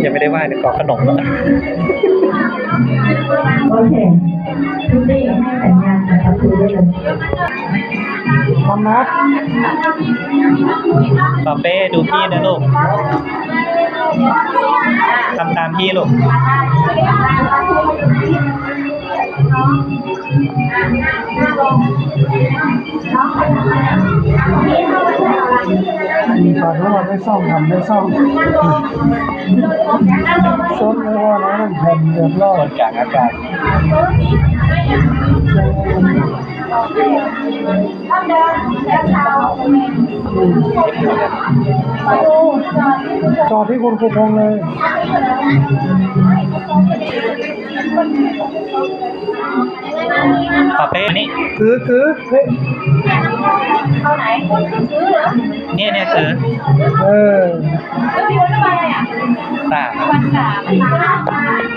ຍັງໄມ່ໄດ້ໄຫວ້ເລີຍ ກໍຂະໜົມ. ໂອເຄ ທຸກຄົນໃຫ້ສັນຍານກັບປະຕູໄດ້ເລີຍ. ພອມນະ? ປາເປ້ ດູພີ່ນະລູກ ທຳຕາມພີ່ລູກ. ປາກເຮົາວ່າໄດ້ຊ່ອງ ທຳໄດ້ຊ່ອງ ສົດເລີຍວ່ານັ້ນ ແຜ່ນຮຽບຮ້ອຍ ກາງອາກາດ. ຈອດທີ່ຄຸນຄູພອງເລີຍ. ປາເປ້ ມານີ້ ຄື ຄື ເອີຍ ເຂົ້າໄຫນ? ນີ້ ນີ້ຄື ເອີ ຄື ສາມ ສາມ.